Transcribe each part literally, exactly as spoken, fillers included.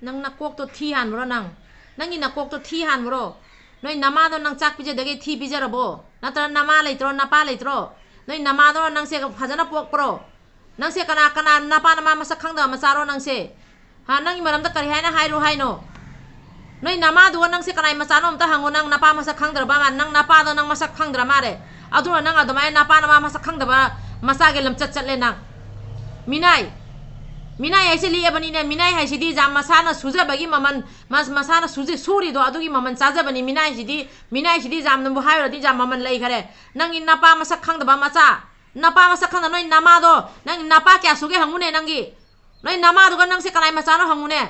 ꯅꯪ ꯅꯀꯣꯛꯇꯣ ꯊꯤ ꯍꯥꯟꯕ꯭ꯔꯣ ꯅꯪ? ꯅꯪꯒꯤ ꯅꯀꯣꯛꯇꯣ ꯊꯤ ꯍꯥꯟꯕ꯭ꯔꯣ? ꯅꯣꯏ ꯅꯃꯥꯗꯣ ꯅꯪ ꯆꯥꯛ ꯄꯤꯖꯗꯒꯦ ꯊꯤ ꯄꯤꯖꯔꯕꯣ? ꯅꯠꯇ꯭ꯔ ꯅꯃꯥ ꯂꯩꯇ꯭ꯔꯣ, ꯅꯄꯥ ꯂꯩꯇ꯭ꯔꯣ? ꯅꯣꯏ ꯅꯃꯥꯗꯣ ꯅꯪꯁꯦ ꯐꯖꯅ ꯄꯣꯛꯄ꯭ꯔꯣ? ꯅꯪꯁꯦ ꯀꯅꯥ, ꯀꯅꯥ ꯅꯄꯥ ꯅꯃꯥ ꯃꯁꯛ ꯈꯪꯗꯕ ꯃꯆꯥꯔꯣ ꯅꯪꯁꯦ? ꯍꯥ, ꯅꯪꯒꯤ ꯃꯔꯝꯗ ꯀꯔꯤ ꯍꯥꯏꯅ ꯍꯥꯏꯔꯨ ꯍꯥꯏꯅꯣ? ꯅꯣꯏ ꯅꯃꯥꯗꯨꯒ ꯅꯪꯁꯦ ꯀꯅꯥꯏ ꯃꯆꯥꯅꯣ ꯑꯝꯇ ꯍꯪꯉꯣ, ꯅꯪ ꯅꯄꯥ ꯃꯁꯛ ꯈꯪꯗ꯭ꯔꯕ ꯃꯥ-, ꯅꯪ ꯅꯄꯥꯗꯣ ꯅꯪ ꯃꯁꯛ ꯈꯪꯗ꯭ꯔ ꯃꯥꯜꯂꯦ꯫ ꯑꯗꯨꯅ ꯅꯪ ꯑꯗꯨꯃꯥꯏꯅ ꯅꯄꯥ ꯅꯃꯥ ꯃꯁꯛ ꯈꯪꯗꯕ ꯃꯆꯥꯒꯤ ꯂꯝꯆꯠ ꯆꯠꯂꯦ ꯅꯪ꯫ ꯃꯤꯅꯥꯏ, ꯃꯤꯅꯥꯏ ꯍꯥꯏꯁꯦ ꯂꯤꯛꯑꯕꯅꯤꯅꯦ, ꯃꯤꯅꯥꯏ ꯍꯥꯏꯁꯤꯗꯤ ꯌꯥꯝ ꯃꯁꯥꯅ ꯁꯨꯖꯕꯒꯤ ꯃꯃꯜ, ꯃꯁ-, ꯃꯁꯥꯅ ꯁꯨꯖ-, ꯁꯨꯔꯤꯗꯣ ꯑꯗꯨꯒꯤ ꯃꯃꯜ ꯆꯥꯖꯕꯅꯤ꯫ ꯃꯤꯅꯥꯏꯁꯤꯗꯤ, ꯃꯤꯅꯥꯏꯁꯤꯗꯤ ꯌꯥꯝꯅꯕꯨ ꯍꯥꯏꯔꯨꯔꯗꯤ ꯌꯥꯝ ꯃꯃꯜ ꯂꯩꯈꯔꯦ꯫ ꯅꯪꯒꯤ ꯅꯄꯥ ꯃꯁꯛ ꯈꯪꯗꯕ ꯃꯆꯥ, ꯅꯄꯥ ꯃꯁꯛ ꯈꯪꯗ ꯅꯣꯏ ꯅꯃꯥꯗꯣ, ꯅꯪ ꯅꯄꯥ ꯀꯌꯥ ꯁꯨꯒꯦ ꯍꯪꯉꯨꯅꯦ ꯅꯪꯒꯤ꯫ ꯅꯣꯏ ꯅꯃꯥꯗꯨꯒ ꯅꯪꯁꯦ ꯀꯅꯥꯏ ꯃꯆꯥꯅꯣ ꯍꯪꯉꯨꯅꯦ꯫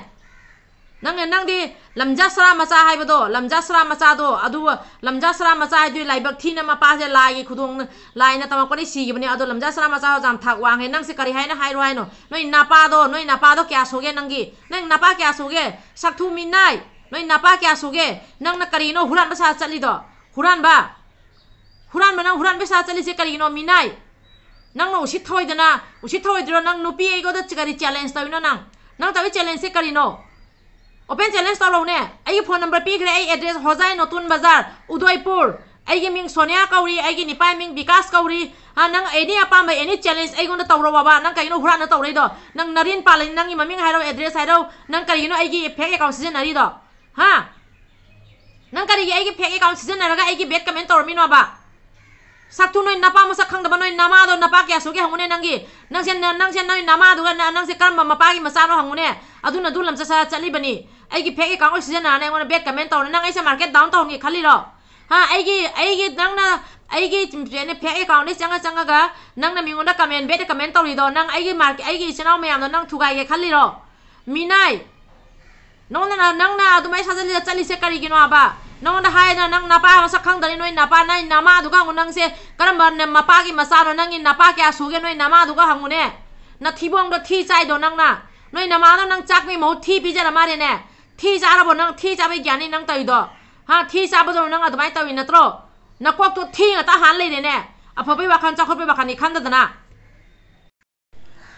ꯅꯪ, ꯅꯪꯗꯤ ꯂꯝꯖꯥ ꯁꯔꯥ ꯃꯆꯥ ꯍꯥꯏꯕꯗꯣ, ꯂꯝꯖꯥ ꯁꯔꯥ ꯃꯆꯥꯗꯣ, ꯑꯗꯨ ꯂꯝꯖꯥ ꯁꯔꯥ ꯃꯆꯥ ꯍꯥꯏꯗꯨꯗꯤ ꯂꯥꯏꯕꯛ ꯊꯤꯅ ꯃꯄꯥꯁꯦ ꯂꯥꯏꯒꯤ ꯈꯨꯗꯣꯡ, ꯂꯥꯏꯅ ꯇꯝꯃꯛꯄꯗꯤ ꯁꯤꯈꯤꯕꯅꯦ꯫ ꯑꯗꯣ ꯂꯝꯖꯥ ꯁꯔꯥ ꯃꯆꯥ ꯌꯥꯝ ꯊꯥꯛ ꯋꯥꯡꯉꯦ꯫ ꯅꯪꯁꯦ ꯀꯔꯤ ꯍꯥꯏꯅ ꯍꯥꯏꯔꯣ ꯍꯥꯏꯅꯣ? ꯅꯣꯏ ꯅꯄꯥꯗꯣ, ꯅꯣꯏ ꯅꯄꯥꯗꯣ ꯀꯌꯥ ꯁꯨꯒꯦ ꯅꯪꯒꯤ? ꯅꯪ ꯅꯄꯥ ꯀꯌꯥ ꯁꯨꯒꯦ? ꯁꯛꯊꯨ ꯃꯤꯅꯥꯏ, ꯅꯣꯏ ꯅꯄꯥ ꯀꯌꯥ ꯁꯨꯒꯦ? ꯅꯪꯅ ꯀꯔꯤꯅꯣ ꯍꯨꯔꯥꯟꯕ ꯁꯥ ꯆꯠꯂꯤꯗꯣ? ꯍꯨꯔꯥꯟꯕ? ꯍꯨꯔꯥꯟꯕ, ꯅꯪ ꯍꯨꯔꯥꯟꯕ ꯁꯥ ꯆꯠꯂꯤꯁꯦ ꯀꯔꯤꯒꯤꯅꯣ, ꯃꯤꯅꯥꯏ? ꯅꯪꯅ ꯎꯁꯤꯠ ꯊꯑꯣꯏꯗꯅ, ꯎꯁꯤꯠ ꯊꯑꯣꯏꯗ꯭ꯔꯣ? ꯅꯪ ꯅꯨꯄꯤ ꯑꯩꯉꯣꯟꯗ ꯀꯔꯤ ꯆꯦꯂꯦꯟꯖ ꯇꯧꯔꯤꯅꯣ ꯅꯪ? ꯅꯪ ꯇꯧꯔꯤ ꯆꯦꯂꯦꯟꯖꯁꯦ ꯀꯔꯤꯅꯣ? ꯑꯣꯄꯦꯟ ꯆꯦꯂꯦꯟꯖ ꯇꯧꯔꯛꯎꯅꯦ꯫ ꯑꯩꯒꯤ ꯐꯣꯟ ꯅꯝꯕꯔ ꯄꯤꯈ꯭ꯔꯦ, ꯑꯩ ꯑꯦꯗ꯭ꯔꯦꯁ ꯍꯣꯖꯥꯏ ꯅꯣꯇꯨꯟ ꯕꯖꯥꯔ, ꯎꯗꯣꯏꯄꯨꯔ꯫ ꯑꯩꯒꯤ ꯃꯤꯡ ꯁꯣꯅꯤꯌꯥ ꯀꯧꯔꯤ, ꯑꯩꯒꯤ ꯅꯤꯄꯥꯒꯤ ꯃꯤꯡ ꯕꯤꯀꯥꯁ ꯀꯧꯔꯤ꯫ ꯍꯥ, ꯅꯪ ꯑꯦꯅꯤ ꯑꯄꯥꯝꯕ ꯑꯦꯅꯤ ꯆꯦꯂꯦꯟꯖ ꯑꯩꯉꯣꯟꯗ ꯇꯧꯔꯛꯑꯣꯕ꯫ ꯅꯪ ꯀꯩꯒꯤꯅꯣ ꯍꯨꯔꯥꯟꯅ ꯇꯧꯔꯛꯏꯗꯣ? ꯅꯪ ꯅꯔꯤꯟ ꯄꯥꯜꯂꯅꯤ, ꯅꯪꯒꯤ ꯃꯃꯤꯡ ꯍꯥꯏꯔꯣ, ꯑꯦꯗ꯭ꯔꯦꯁ ꯍꯥꯏꯔꯣ, ꯅꯪ ꯀꯔꯤꯒꯤꯅꯣ ꯑꯩꯒꯤ ꯐꯦꯛ ꯑꯦꯀꯥꯎꯟ ꯁꯤꯖꯤꯟꯅꯔꯤꯗꯣ? ꯍꯥ? ꯅꯪ ꯀꯔꯤꯒꯤ ꯑꯩꯒꯤ ꯐꯦꯛ ꯑꯦꯀꯥꯎꯟ ꯁꯤꯖꯤꯟꯅꯔꯒ ꯑꯩꯒꯤ ꯕꯦꯗ ꯀꯃꯦꯟ ꯇꯧꯔꯝꯃꯤꯅꯣꯕ? ꯁꯛꯇꯨ ꯅꯣꯏ ꯅꯄꯥ ꯃꯁꯛ ꯈꯪꯗꯕ, ꯅꯣꯏ ꯅꯃꯥꯗꯣ ꯅꯄꯥ ꯀꯌꯥ ꯁꯨꯒꯦ ꯍꯪꯉꯨꯅꯦ ꯅꯪꯒꯤ꯫ ꯅꯪꯁꯦ, ꯅ-, ꯅꯪꯁꯦ ꯅꯣꯏ ꯅꯃꯥꯗꯨꯒ ꯅ-, ꯅꯪꯁꯦ ꯀꯔꯝꯕ ꯃꯄꯥꯒꯤ ꯃꯆꯥꯅꯣ ꯍꯪꯉꯨꯅꯦ꯫ ꯑꯗꯨꯅ ꯑꯗꯨ ꯂꯝꯆꯠ ꯁꯥꯖꯠ ꯆꯠꯂꯤꯕꯅꯤ꯫ ꯑꯩꯒꯤ ꯐꯦꯛ ꯑꯦꯀꯥꯎꯟ ꯂꯣꯏ ꯁꯤꯖꯤꯟꯅꯔꯅꯤ, ꯑꯩꯉꯣꯟꯗ ꯕꯦꯗ ꯀꯃꯦꯟ ꯇꯧꯔꯅꯤ꯫ ꯅꯪ ꯑꯩꯁꯦ ꯃꯥꯔꯀꯦꯠ ꯗꯥꯎꯟ ꯇꯧꯍꯟꯒꯦ ꯈꯜꯂꯤꯔꯣ? ꯍꯥ, ꯑꯩꯒꯤ, ꯑꯩꯒꯤ, ꯅꯪꯅ ꯑꯩꯒꯤ ꯐꯦꯛ ꯑꯦꯀꯥꯎꯟꯗꯩ ꯆꯪꯉ ꯆꯪꯉꯒ ꯅꯪꯅ ꯃꯤꯉꯣꯟꯗ ꯀꯃꯦꯟ, ꯕꯦꯗ ꯀꯃꯦꯟ ꯇꯧꯔꯤꯗꯣ, ꯅꯪ ꯑꯩꯒꯤ ꯃꯥꯔꯀꯦꯠ, ꯑꯩꯒꯤ ꯏꯆꯤꯟ ꯏꯅꯥꯎ ꯃꯌꯥꯝꯗꯣ ꯅꯪ ꯊꯨꯒꯥꯏꯒꯦ ꯈꯜꯂꯤꯔꯣ? ꯃꯤꯅꯥꯏ! ꯅꯉꯣꯟꯗ ꯅ-, ꯅꯪꯅ ꯑꯗꯨꯃꯥꯏꯅ ꯁꯥꯖꯜꯂ ꯆꯠꯂꯤꯁꯦ ꯀꯔꯤꯒꯤꯅꯣ ꯍꯥꯏꯕ? ꯅꯉꯣꯟꯗ ꯍꯥꯏꯗꯅ ꯅꯪ ꯅꯄꯥ ꯃꯁꯛ ꯈꯪꯗ꯭ꯔꯤ, ꯅꯣꯏ ꯅꯄꯥ, ꯅꯪ ꯅꯃꯥꯗꯨꯒ ꯍꯪꯉꯨ꯫ ꯅꯪꯁꯦ ꯀꯔꯝꯕ ꯅ-, ꯃꯄꯥꯒꯤ ꯃꯆꯥꯅꯣ? ꯅꯪꯒꯤ ꯅꯄꯥ ꯀꯌꯥ ꯁꯨꯒꯦ? ꯅꯣꯏ ꯅꯃꯥꯗꯨꯒ ꯍꯪꯉꯨꯅꯦ꯫ ꯅꯊꯤꯕꯣꯡꯗꯣ ꯊꯤ ꯆꯥꯏꯗꯣ ꯅꯪꯅ꯫ ꯅꯣꯏ ꯅꯃꯥꯅ ꯅꯪ ꯆꯥꯛꯄꯤ ꯃꯍꯨꯠ ꯊꯤ ꯄꯤꯖꯔ ꯃꯥꯜꯂꯦꯅꯦ꯫ ꯊꯤ ꯆꯥꯔꯕꯣ ꯅꯪ? ꯊꯤ ꯆꯥꯕꯩ ꯒ꯭ꯌꯥꯟꯅꯤ ꯅꯪ ꯇꯧꯔꯤꯗꯣ꯫ ꯍꯥ? ꯊꯤ ꯆꯥꯕꯗꯧꯅ ꯅꯪ ꯑꯗꯨꯃꯥꯏꯅ ꯇꯧꯔꯤ ꯅꯠꯇ꯭ꯔꯣ? ꯅꯀꯣꯛꯇꯣ ꯊꯤ ꯉꯥꯛꯇ ꯍꯥꯟ ꯂꯩꯔꯦꯅꯦ꯫ ꯑꯐꯕꯩ ꯋꯥꯈꯜ, ꯆꯥꯎꯈꯠꯄꯩ ꯋꯥꯈꯜꯅꯤ ꯈꯟꯗꯗꯅ꯫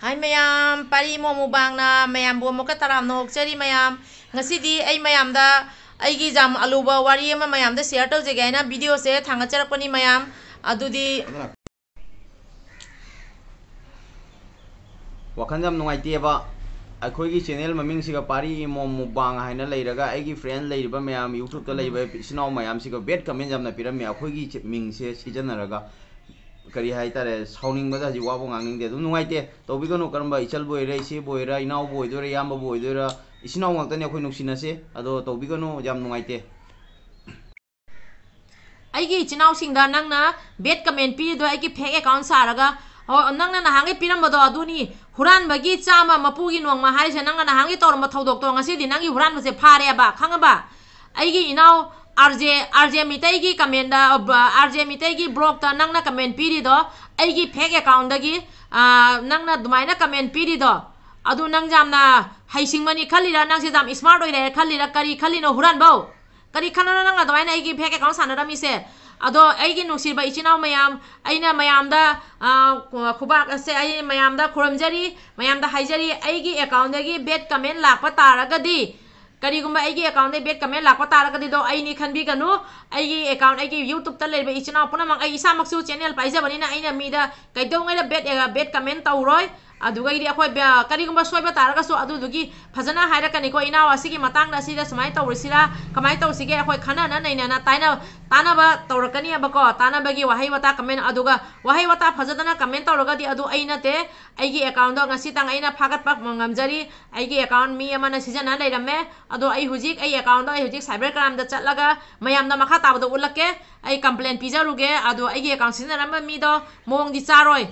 ꯍꯥꯏ ꯃꯌꯥꯝ, ꯄꯥꯔꯤ ꯏꯃꯣꯝ ꯃꯨꯛꯕꯥꯡꯅ ꯃꯌꯥꯝꯕꯨ ꯑꯃꯨꯛꯀ ꯇꯔꯥꯝꯅ ꯑꯣꯛꯆꯔꯤ ꯃꯌꯥꯝ꯫ ꯉꯁꯤꯗꯤ ꯑꯩ ꯃꯌꯥꯝꯗ ꯑꯩꯒꯤ ꯌꯥꯝ ꯑꯂꯨꯕ ꯋꯥꯔꯤ ꯑꯃ ꯃꯌꯥꯝꯗ share ꯇꯧꯖꯒꯦ ꯍꯥꯏꯅ video ꯁꯦ ꯊꯥꯡꯒꯠꯆꯔꯛꯄꯅꯤ ꯃꯌꯥꯝ꯫ ꯑꯗꯨꯗꯤ ꯋꯥꯈꯜ ꯌꯥꯝ ꯅꯨꯡꯉꯥꯏꯇꯦꯕ꯫ ꯑꯩꯈꯣꯏꯒꯤ channel ꯃꯃꯤꯡꯁꯤꯒ ꯄꯥꯔꯤ ꯏꯃꯣꯝ ꯃꯨꯛꯕꯥꯡ ꯍꯥꯏꯅ ꯂꯩꯔꯒ ꯑꯩꯒꯤ friend ꯂꯩꯔꯤꯕ ꯃꯌꯥꯝ, YouTube ꯇ ꯂꯩꯕ ꯏꯆꯤꯟ ꯏꯅꯥꯎ ꯃꯌꯥꯝꯁꯤꯒ bad comment ꯌꯥꯝꯅ ꯄꯤꯔꯝꯃꯤ꯫ ꯑꯩꯈꯣꯏꯒꯤ ꯆ-, ꯃꯤꯡꯁꯦ ꯁꯤꯖꯤꯟꯅꯔꯒ ꯀꯔꯤ ꯍꯥꯏꯇꯥꯔꯦ, ꯁꯥꯎꯅꯤꯡꯕꯗ ꯍꯧꯖꯤꯛ ꯋꯥꯕꯨ ꯉꯥꯡꯅꯤꯡꯗꯦ꯫ ꯑꯗꯨꯝ ꯅꯨꯡꯉꯥꯏꯇꯦ, ꯇꯧꯕꯤꯒꯅꯨ꯫ ꯀꯔꯝꯕ ꯏꯆꯜꯕꯨ ꯑꯣꯏꯔꯦ, ꯏꯆꯦꯕꯨ ꯑꯣꯏꯔꯦ, ꯏꯅꯥꯎꯕꯨ ꯑꯣꯏꯗꯣꯏꯔꯥ, ꯏꯌꯥꯝꯕꯕꯨ ꯑꯣꯏꯗꯣꯏꯔꯥ, ꯏꯆꯤꯟ ꯏꯅꯥꯎ ꯉꯥꯛꯇꯅꯤ, ꯑꯩꯈꯣꯏ ꯅꯨꯡꯁꯤꯅꯁꯦ꯫ ꯑꯗꯣ ꯇꯧꯕꯤꯒꯅꯨ, ꯌꯥꯝ ꯅꯨꯡꯉꯥꯏꯇꯦ꯫ ꯑꯩꯒꯤ ꯏꯆꯤꯟ ꯏꯅꯥꯎꯁꯤꯡꯗ ꯅꯪꯅ bad comment ꯄꯤꯔꯤꯗꯣ ꯑꯩꯒꯤ fake account ꯁꯥꯔꯒ, ꯑꯣ, ꯅꯪꯅ ꯅꯍꯥꯟꯒꯩ ꯄꯤꯔꯝꯕꯗꯣ ꯑꯗꯨꯅꯤ, ꯍꯨꯔꯥꯟꯕꯒꯤ ꯆꯥꯝꯃ ꯃꯄꯨꯒꯤ ꯅꯣꯡꯃ ꯍꯥꯏꯔꯤꯁꯦ, ꯅꯪꯅ ꯅꯍꯥꯟꯒꯩ ꯇꯧꯔꯝꯕ ꯊꯧꯗꯣꯛꯇꯣ ꯉꯁꯤꯗꯤ ꯅꯪꯒꯤ ꯍꯨꯔꯥꯟꯕꯁꯦ ꯐꯥꯔꯦꯕ, ꯈꯪꯉꯕ? ꯑꯩꯒꯤ ꯏꯅꯥꯎ RJ, RJ ꯃꯤꯇꯩꯒꯤ comment ꯇ, ꯑ, RJ ꯃꯤꯇꯩꯒꯤ blog ꯇ ꯅꯪꯅ comment ꯄꯤꯔꯤꯗꯣ ꯑꯩꯒꯤ fake account ꯗꯒꯤ, ꯑ, ꯅꯪꯅ ꯑꯗꯨꯃꯥꯏꯅ comment ꯄꯤꯔꯤꯗꯣ, ꯑꯗꯨ ꯅꯪ ꯌꯥꯝꯅ ꯍꯩꯁꯤꯡꯕꯅꯤ ꯈꯜꯂꯤꯔꯥ, ꯅꯪꯁꯦ ꯌꯥꯝ smart ꯑꯣꯏꯔꯦ ꯈꯜꯂꯤꯔꯥ, ꯀꯔꯤ ꯈꯜꯂꯤꯅꯣ ꯍꯨꯔꯥꯟꯕꯧ? ꯀꯔꯤ ꯈꯜꯂꯤꯅꯣ ꯅꯪ ꯑꯗꯨꯃꯥꯏꯅ ꯑꯩꯒꯤ fake account ꯁꯥꯟꯅꯔꯝꯃꯤꯁꯦ? ꯑꯗꯣ ꯑꯩꯒꯤ ꯅꯨꯡꯁꯤꯕ ꯏꯆꯤꯟ ꯏꯅꯥꯎ ꯃꯌꯥꯝ, ꯑꯩꯅ ꯃꯌꯥꯝꯗ, ꯑ, ꯈꯨꯕꯥꯛ ꯑꯁꯦ ꯑꯩ ꯃꯌꯥꯝꯗ ꯈꯨꯔꯨꯝꯖꯔꯤ, ꯃꯌꯥꯝꯗ ꯍꯥꯏꯖꯔꯤ, ꯑꯩꯒꯤ account ꯗꯒꯤ bad comment ꯂꯥꯛꯄ ꯇꯥꯔꯒꯗꯤ, ꯀꯔꯤꯒꯨꯝꯕ ꯑꯩꯒꯤ account ꯗꯒꯤ bad comment ꯂꯥꯛꯄ ꯇꯥꯔꯒꯗꯤꯗꯣ ꯑꯩꯅꯤ ꯈꯟꯕꯤꯒꯅꯨ꯫ ꯑꯩꯒꯤ account, ꯑꯩꯒꯤ YouTube ꯇ ꯂꯩꯔꯤꯕ ꯏꯆꯤꯟ ꯏꯅꯥꯎ ꯄꯨꯝꯅꯃꯛ, ꯑꯩ ꯏꯁꯥꯃꯛꯁꯨ channel ꯄꯥꯏꯖꯕꯅꯤꯅ ꯑꯩꯅ ꯃꯤꯗ ꯀꯩꯗꯧꯉꯩꯗ bad, bad comment ꯇꯧꯔꯣꯏ꯫ ꯑꯗꯨꯒꯩꯗꯤ ꯑꯩꯈꯣꯏ ꯕ-, ꯀꯔꯤꯒꯨꯝꯕ ꯁꯣꯏꯕ ꯇꯥꯔꯒꯁꯨ ꯑꯗꯨꯗꯨꯒꯤ ꯐꯖꯅ ꯍꯥꯏꯔꯛꯀꯅꯤꯀꯣ, "ꯏꯅꯥꯎ, ꯑꯁꯤꯒꯤ ꯃꯇꯥꯡꯗ ꯑꯁꯤꯗ ꯁꯨꯃꯥꯏꯅ ꯇꯧꯔꯁꯤꯔꯥ, ꯀꯃꯥꯏꯅ ꯇꯧꯁꯤꯒꯦ?" ꯑꯩꯈꯣꯏ ꯈꯟꯅꯅ ꯅꯩꯅꯅ ꯇꯥꯏꯅ-, ꯇꯥꯅꯕ ꯇꯧꯔꯛꯀꯅꯤꯕꯀꯣ, ꯇꯥꯅꯕꯒꯤ ꯋꯥꯍꯩ ꯋꯥꯇꯥ comment, ꯑꯗꯨꯒ ꯋꯥꯍꯩ ꯋꯥꯇꯥ ꯐꯖꯗꯅ comment ꯇꯧꯔꯒꯗꯤ ꯑꯗꯨ ꯑꯩ ꯅꯠꯇꯦ, ꯑꯩꯒꯤ account ꯗꯣ ꯉꯁꯤꯇꯪ ꯑꯩꯅ ꯐꯥꯒꯠꯄ ꯉꯝꯖꯔꯤ, ꯑꯩꯒꯤ account ꯃꯤ ꯑꯃꯅ ꯁꯤꯖꯤꯟꯅ ꯂꯩꯔꯝꯃꯦ, ꯑꯗꯣ ꯑꯩ ꯍꯧꯖꯤꯛ ꯑꯩ account ꯗꯣ ꯑꯩ ꯍꯧꯖꯤꯛ cyber crime ꯗ ꯆꯠꯂꯒ ꯃꯌꯥꯝꯗ ꯃꯈꯥ ꯇꯥꯕꯗꯣ ꯎꯠꯂꯛꯀꯦ, ꯑꯩ complain ꯄꯤꯖꯔꯨꯒꯦ, ꯑꯗꯣ ꯑꯩꯒꯤ account ꯁꯤꯖꯤꯟꯅꯔꯝꯕ ꯃꯤꯗꯣ ꯃꯑꯣꯡꯗꯤ ꯆꯥꯔꯣꯏ꯫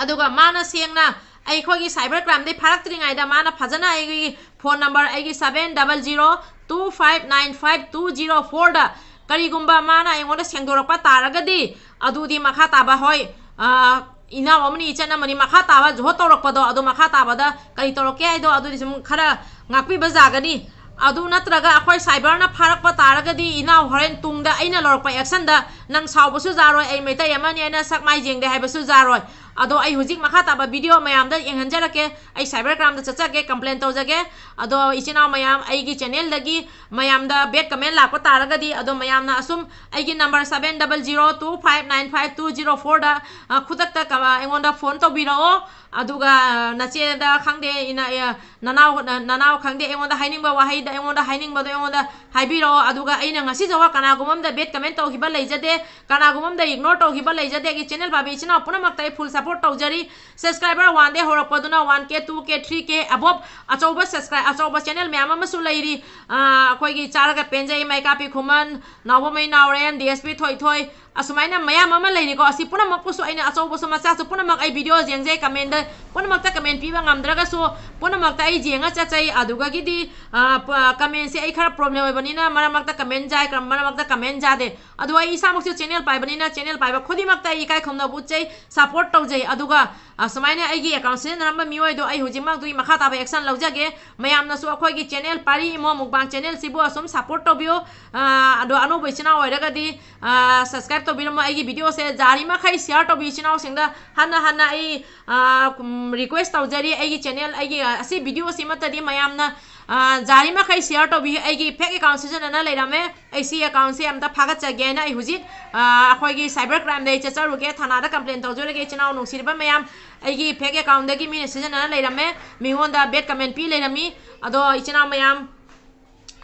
ꯑꯗꯨꯒ ꯃꯥꯅ ꯁꯦꯡꯅ ꯑꯩꯈꯣꯏꯒꯤ cyber crime ꯗꯩ ꯐꯥꯔꯛꯇ꯭ꯔꯤꯉꯩꯗ ꯃꯥꯅ ꯐꯖꯅ ꯑꯩꯒꯤ phone number, ꯑꯩꯒꯤ seven double zero two five nine five two zero four ꯗ ꯀꯔꯤꯒꯨꯝꯕ ꯃꯥꯅ ꯑꯩꯉꯣꯟꯗ ꯁꯦꯡꯗꯣꯔꯛꯄ ꯇꯥꯔꯒꯗꯤ, ꯑꯗꯨꯗꯤ ꯃꯈꯥ ꯇꯥꯕ, ꯍꯣꯏ, ꯑ, ꯏꯅꯥꯎ ꯑꯃꯅꯤ, ꯏꯆꯟ ꯑꯃꯅꯤ, ꯃꯈꯥ ꯇꯥꯕ ꯖꯣꯍꯣꯠ ꯇꯧꯔꯛꯄꯗꯣ, ꯑꯗꯨ ꯃꯈꯥ ꯇꯥꯕꯗ ꯀꯔꯤ ꯇꯧꯔꯛꯀꯦ ꯍꯥꯏꯗꯣ ꯑꯗꯨꯗꯤ ꯁꯨꯝ ꯈꯔ ꯉꯥꯛꯄꯤꯕ ꯌꯥꯒꯅꯤ꯫ ꯑꯗꯨ ꯅꯠꯇ꯭ꯔꯒ ꯑꯩꯈꯣꯏ cyber ꯅ ꯐꯥꯔꯛꯄ ꯇꯥꯔꯒꯗꯤ, ꯏꯅꯥꯎ, ꯍꯣꯔꯦꯟ ꯇꯨꯡꯗ ꯑꯩꯅ ꯂꯧꯔꯛꯄ action ꯗ ꯅꯪ ꯁꯥꯎꯕꯁꯨ ꯌꯥꯔꯣꯏ, ꯑꯩ ꯃꯩꯇꯩ ꯑꯃꯅꯤ ꯍꯥꯏꯅ ꯁꯛ ꯃꯥꯏ ꯌꯦꯡꯗꯦ ꯍꯥꯏꯕꯁꯨ ꯌꯥꯔꯣꯏ꯫ ꯑꯗꯣ ꯑꯩ ꯍꯧꯖꯤꯛ ꯃꯈꯥ ꯇꯥꯕ video ꯃꯌꯥꯝꯗ ꯌꯦꯡꯍꯟꯖꯔꯛꯀꯦ꯫ ꯑꯩ cyber crimeꯗ ꯆꯠꯆꯒꯦ, complain ꯇꯧꯖꯒꯦ꯫ ꯑꯗꯣ ꯏꯆꯤꯟ ꯏꯅꯥꯎ ꯃꯌꯥꯝ, ꯑꯩꯒꯤ channelꯗꯒꯤ ꯃꯌꯥꯝꯗ bad comment ꯂꯥꯛꯄ ꯇꯥꯔꯒꯗꯤ, ꯑꯗꯣ ꯃꯌꯥꯝꯅ ꯑꯁꯨꯝ ꯑꯩꯒꯤ number seven double zero two five nine five two zero fourꯗ, ꯑ, ꯈꯨꯗꯛꯇ ꯀ-, ꯑꯩꯉꯣꯟꯗ phone ꯇꯧꯕꯤꯔꯛꯑꯣ꯫ ꯑꯗꯨꯒ ꯅꯆꯦꯗ ꯈꯪꯗꯦ, ꯏꯅ-, ꯑ, ꯅꯅꯥꯎ, ꯅ-, ꯅꯅꯥꯎ ꯈꯪꯗꯦ, ꯑꯩꯉꯣꯟꯗ ꯍꯥꯏꯅꯤꯡꯕ ꯋꯥꯍꯩꯗ, ꯑꯩꯉꯣꯟꯗ ꯍꯥꯏꯅꯤꯡꯕꯗꯣ ꯑꯩꯉꯣꯟꯗ ꯍꯥꯏꯕꯤꯔꯛꯑꯣ꯫ ꯑꯗꯨꯒ ꯑꯩꯅ ꯉꯁꯤ ꯐꯥꯎꯕ ꯀꯅꯥꯒꯨꯝꯕ ꯑꯃꯗ bad comment ꯇꯧꯈꯤꯕ ꯂꯩꯖꯗꯦ, ꯀꯅꯥꯒꯨꯝꯕ ꯑꯃꯗ ignore ꯇꯧꯈꯤꯕ ꯂꯩꯖꯗꯦ꯫ ꯑꯩꯒꯤ channel ꯄꯥꯏꯕ ꯏꯆꯤꯟ ꯏꯅꯥꯎ ꯄꯨꯝꯅꯃꯛꯇ ꯑꯩ full support ꯇꯧꯖꯔꯤ꯫ Subscriber oneꯗꯒꯤ ꯍꯧꯔꯛꯄꯗꯨꯅ one K, two K, three K above ꯑꯆꯧꯕ subscribe, ꯑꯆꯧꯕ channel ꯃꯌꯥꯝ ꯑꯃꯁꯨ ꯂꯩꯔꯤ꯫ ꯑ, ꯑꯩꯈꯣꯏꯒꯤ ꯆꯥꯔꯒ ꯄꯦꯟꯖꯩ, ꯃꯩꯀꯥꯄꯤ ꯈꯨꯃꯟ, ꯅꯥꯎꯕꯃꯩ ꯅꯥꯎꯔꯦꯟ, DSP ꯊꯣꯏꯊꯣꯏ, ꯑꯁꯨꯃꯥꯏꯅ ꯃꯌꯥꯝ ꯑꯃ ꯂꯩꯔꯤꯀꯣ꯫ ꯑꯁꯤ ꯄꯨꯝꯅꯃꯛꯄꯨꯁꯨ ꯑꯩꯅ, ꯑꯆꯧꯕꯁꯨ ꯃꯆꯥꯁꯨ ꯄꯨꯝꯅꯃꯛ ꯑꯩ video ꯌꯦꯡꯖꯩ, commentꯗ ꯄꯨꯝꯅꯃꯛꯇ comment ꯄꯤꯕ ꯉꯝꯗ꯭ꯔꯒꯁꯨ ꯄꯨꯝꯅꯃꯛꯇ ꯑꯩ ꯌꯦꯡꯉ ꯆꯠꯆꯩ꯫ ꯑꯗꯨꯒꯒꯤꯗꯤ, ꯑ, ꯄ-, commentꯁꯦ ꯑꯩ ꯈꯔ problem ꯑꯣꯏꯕꯅꯤꯅ ꯃꯔꯛ ꯃꯔꯛꯇ comment ꯌꯥꯏ, ꯀꯔꯝ-, ꯃꯔꯛ ꯃꯔꯛꯇ comment ꯌꯥꯗꯦ꯫ ꯑꯗꯨ ꯑꯩ ꯏꯁꯥꯃꯛꯁꯨ channel ꯄꯥꯏꯕꯅꯤꯅ channel ꯄꯥꯏꯕ ꯈꯨꯗꯤꯡꯃꯛꯇ ꯑꯩ ꯏꯀꯥꯏ ꯈꯨꯝꯅꯕ ꯎꯠꯆꯩ, support ꯇꯧꯖꯩ꯫ ꯑꯗꯨꯒ, ꯑ, ꯁꯨꯃꯥꯏꯅ ꯑꯩꯒꯤ account ꯁꯤꯖꯤꯟꯅꯔꯝꯕ ꯃꯤꯑꯣꯏꯗꯣ ꯑꯩ ꯍꯧꯖꯤꯛꯃꯛꯇꯨꯒꯤ ꯃꯈꯥ ꯇꯥꯕ action ꯂꯧꯖꯒꯦ꯫ ꯃꯌꯥꯝꯅꯁꯨ ꯑꯩꯈꯣꯏꯒꯤ channel ꯄꯥꯔꯤ ꯏꯃꯣ mukbang channelꯁꯤꯕꯨ ꯑꯁꯨꯝ support ꯇꯧꯕꯤꯌꯨ꯫ ꯑ, ꯑꯗꯣ ꯑꯅꯧꯕ ꯏꯆꯤꯟ ꯏꯅꯥꯎ ꯑꯣꯏꯔꯒꯗꯤ, ꯑ, subscribe ꯇꯧꯕꯤꯔꯝꯃꯣ꯫ ꯑꯩꯒꯤ videoꯁꯦ ꯌꯥꯔꯤꯃꯈꯩ share ꯇꯧꯕꯤꯌꯨ ꯏꯆꯤꯟ ꯏꯅꯥꯎꯁꯤꯡꯗ꯫ ꯍꯟꯅ ꯍꯟꯅ ꯑꯩ, ꯑ, ꯎꯝ, request ꯇꯧꯖꯔꯤ, ꯑꯩꯒꯤ channel, ꯑꯩꯒꯤ, ꯑ, ꯑꯁꯤ videoꯁꯤꯃꯠꯇꯗꯤ ꯃꯌꯥꯝꯅ, ꯑ, ꯌꯥꯔꯤꯃꯈꯩ share ꯇꯧꯕꯤꯌꯨ꯫ ꯑꯩꯒꯤ fake account ꯁꯤꯖꯤꯟꯅꯅ ꯂꯩꯔꯝꯃꯦ꯫ ꯑꯩ ꯁꯤ accountꯁꯦ ꯑꯝꯇ ꯐꯥꯒꯠꯆꯒꯦꯅ ꯑꯩ ꯍꯧꯖꯤꯛ, ꯑ, ꯑꯩꯈꯣꯏꯒꯤ cyber crimeꯗ ꯑꯩ ꯆꯠꯆꯔꯨꯒꯦ, ꯊꯥꯅꯥꯗ complain ꯇꯧꯖꯔꯨꯒꯦ꯫ ꯏꯆꯤꯟ ꯏꯅꯥꯎ ꯅꯨꯡꯁꯤꯔꯕ ꯃꯌꯥꯝ, ꯑꯩꯒꯤ fake accountꯗꯒꯤ ꯃꯤꯅ ꯁꯤꯖꯤꯟꯅꯅ ꯂꯩꯔꯝꯃꯦ, ꯃꯤꯉꯣꯟꯗ bad comment ꯄꯤ ꯂꯩꯔꯝꯃꯤ꯫ ꯑꯗꯣ ꯏꯆꯤꯟ ꯏꯅꯥꯎ ꯃꯌꯥꯝ,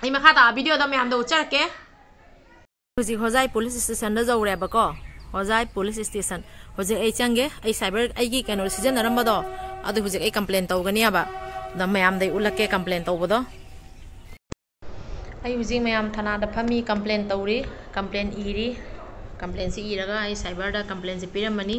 ꯑꯩ ꯃꯈꯥ ꯇꯥꯕ videoꯗ ꯃꯌꯥꯝꯗ ꯎꯠꯆꯔꯛꯀꯦ꯫ ꯍꯧꯖꯤꯛ ꯍꯣꯖꯥꯏ police stationꯗ ꯌꯧꯔꯦꯕꯀꯣ꯫ ꯍꯣꯖꯥꯏ police station꯫ ꯍꯧꯖꯤꯛ ꯑꯩ ꯆꯪꯒꯦ꯫ ꯑꯩ cyber, ꯑꯩꯒꯤ ꯀꯩꯅꯣ ꯁꯤꯖꯤꯟꯅꯔꯝꯕꯗꯣ, ꯑꯗꯨ ꯍꯧꯖꯤꯛ ꯑꯩ complain ꯇꯧꯒꯅꯤꯕ꯫ ꯑꯗ ꯃꯌꯥꯝꯗ ꯑꯩ ꯎꯠꯂꯛꯀꯦ complain ꯇꯧꯕꯗꯣ꯫ ꯑꯩ ꯍꯧꯖꯤꯛ ꯃꯌꯥꯝ ꯊꯥꯅꯥꯗ ꯐꯝꯃꯤ, complain ꯇꯧꯔꯤ, complain ꯏꯔꯤ꯫ Complainꯁꯤ ꯏꯔꯒ ꯑꯩ cyberꯗ complainꯁꯤ ꯄꯤꯔꯝꯃꯅꯤ꯫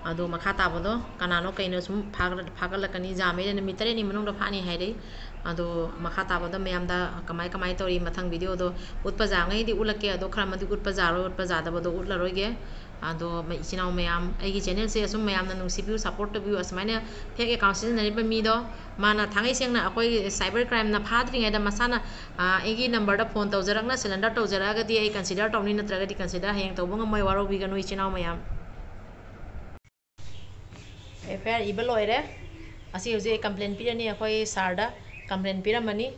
ꯑꯗꯣ ꯃꯈꯥ ꯇꯥꯕꯗꯣ ꯀꯅꯥꯅꯣ ꯀꯩꯅꯣ ꯁꯨꯝ ꯐꯥꯒꯠ-, ꯐꯥꯒꯠꯂꯛꯀꯅꯤ꯫ ꯖꯥꯃꯩꯗꯅ ꯅꯨꯃꯤꯠ ꯇꯔꯦꯠꯅꯤ ꯃꯅꯨꯡꯗ ꯐꯥꯅꯤ ꯍꯥꯏꯔꯛꯏ꯫ ꯑꯗꯣ ꯃꯈꯥ ꯇꯥꯕꯗ ꯃꯌꯥꯝꯗ ꯀꯃꯥꯏ ꯀꯃꯥꯏ ꯇꯧꯔꯤ ꯃꯊꯪ videoꯗꯣ ꯎꯠꯄ ꯌꯥꯉꯩꯗꯤ ꯎꯠꯂꯛꯀꯦ꯫ ꯑꯗꯣ ꯈꯔ ꯑꯃꯗꯤ ꯎꯠꯄ ꯌꯥꯔꯣꯏ, ꯎꯠꯄ ꯌꯥꯗꯕꯗꯣ ꯎꯠꯂꯔꯣꯏꯒꯦ꯫ ꯑꯗꯣ ꯃ-, ꯏꯆꯤꯟ ꯏꯅꯥꯎ ꯃꯌꯥꯝ, ꯑꯩꯒꯤ channelꯁꯦ ꯑꯁꯨꯝ ꯃꯌꯥꯝꯅ ꯅꯨꯡꯁꯤꯕꯤꯌꯨ, support ꯇꯧꯕꯤꯌꯨ꯫ ꯑꯁꯨꯃꯥꯏꯅ fake account ꯁꯤꯖꯤꯟꯅꯔꯤꯕ ꯃꯤꯗꯣ, ꯃꯥꯅ ꯊꯥꯡꯉꯩ ꯁꯦꯡꯅ ꯑꯩꯈꯣꯏꯒꯤ cyber crimeꯅ ꯐꯥꯗ꯭ꯔꯤꯉꯩꯗ ꯃꯁꯥꯅ, ꯑ, ꯑꯩꯒꯤ numberꯗ phone ꯇꯧꯖꯔꯛꯅ surrender ꯇꯧꯖꯔꯛꯑꯒꯗꯤ ꯑꯩ consider ꯇꯧꯅꯤ, ꯅꯠꯇ꯭ꯔꯒꯗꯤ consider ꯍꯌꯦꯡ ꯇꯧꯕ ꯉꯝꯃꯣꯏ꯫ ꯋꯥꯔꯧꯕꯤꯒꯅꯨ ꯏꯆꯤꯟ ꯏꯅꯥꯎ ꯃꯌꯥꯝ꯫ ꯑꯦꯐ ꯑꯥꯏ ꯑꯥꯔ ꯏꯕ ꯂꯣꯏꯔꯦ꯫ ꯑꯁꯤ ꯍꯧꯖꯤꯛ ꯑꯩ ꯀꯝꯄ꯭ꯂꯦꯟ ꯄꯤꯔꯅꯤ, ꯑꯩꯈꯣꯏ ꯁꯥꯔꯗ ꯀꯝꯄ꯭ꯂꯦꯟ ꯄꯤꯔꯝꯃꯅꯤ꯫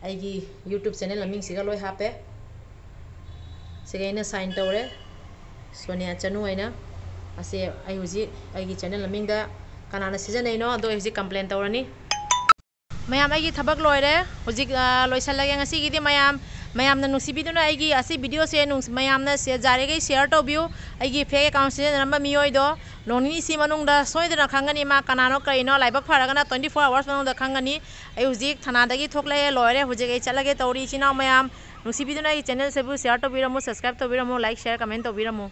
ꯑꯩꯒꯤ ꯌꯨꯇ꯭ꯌꯨꯕ ꯆꯦꯅꯦꯜ ꯃꯃꯤꯡꯁꯤꯒ ꯂꯣꯏ ꯍꯥꯞꯄꯦ꯫ ꯁꯤꯒ ꯑꯩꯅ ꯁꯥꯏꯟ ꯇꯧꯔꯦ, ꯁꯣꯅꯤꯌꯥ ꯆꯅꯨ ꯍꯥꯏꯅ꯫ ꯑꯁꯤ ꯑꯩ ꯍꯧꯖꯤꯛ ꯑꯩꯒꯤ ꯆꯦꯅꯦꯜ ꯃꯃꯤꯡꯗ ꯀꯅꯥꯅ ꯁꯤꯖꯤꯟꯅꯩꯅꯣ ꯑꯗꯣ ꯑꯩ ꯍꯧꯖꯤꯛ ꯀꯝꯄ꯭ꯂꯦꯟ ꯇꯧꯔꯅꯤ꯫ ꯃꯌꯥꯝ, ꯑꯩꯒꯤ ꯊꯕꯛ ꯂꯣꯏꯔꯦ꯫ ꯍꯧꯖꯤꯛ, ꯑ, ꯂꯣꯏꯁꯤꯜꯂꯒꯦ ꯉꯁꯤꯒꯤꯗꯤ꯫ ꯃꯌꯥꯝ, ꯃꯌꯥꯝꯅ ꯅꯨꯡꯁꯤꯕꯤꯗꯨꯅ ꯑꯩꯒꯤ ꯑꯁꯤ ꯚꯤꯗꯤꯑꯣꯁꯦ ꯅꯨꯡꯁꯤ-, ꯃꯌꯥꯝꯅ ꯁꯦ-, ꯌꯥꯔꯤꯈꯩ ꯁꯤꯌꯔ ꯇꯧꯕꯤꯌꯨ꯫ ꯑꯩꯒꯤ ꯐꯦꯛ ꯑꯦꯀꯥꯎꯟ ꯁꯤꯖꯤꯟꯅꯔꯝꯕ ꯃꯤꯑꯣꯏꯗꯣ ꯅꯣꯡ ꯅꯤꯅꯤꯁꯤ ꯃꯅꯨꯡꯗ ꯁꯣꯏꯗꯅ ꯈꯪꯒꯅꯤ꯫ ꯃꯥ ꯀꯅꯥꯅꯣ ꯀꯔꯤꯅꯣ, ꯂꯥꯏꯕꯛ ꯐꯔꯒꯅ twenty four hours ꯃꯅꯨꯡꯗ ꯈꯪꯒꯅꯤ꯫ ꯑꯩ ꯍꯧꯖꯤꯛ ꯊꯅꯥꯗꯒꯤ ꯊꯣꯛꯂꯛꯑꯦ, ꯂꯣꯏꯔꯦ꯫ ꯍꯧꯖꯤꯛ ꯑꯩ ꯆꯠꯂꯒꯦ ꯇꯧꯔꯤ꯫ ꯏꯆꯤꯟ ꯏꯅꯥꯎ ꯃꯌꯥꯝ, ꯅꯨꯡꯁꯤꯕꯤꯗꯨꯅ ꯑꯩꯒꯤ ꯆꯦꯅꯦꯜꯁꯤꯕꯨ ꯁꯤꯌꯔ ꯇꯧꯕꯤꯔꯝꯃꯨ, ꯁꯕꯁꯀ꯭ꯔꯥꯏꯕ ꯇꯧꯕꯤꯔꯝꯃꯨ, ꯂꯥꯏꯛ, ꯁꯤꯌꯔ, ꯀꯃꯦꯟ ꯇꯧꯕꯤꯔꯝꯃꯨ꯫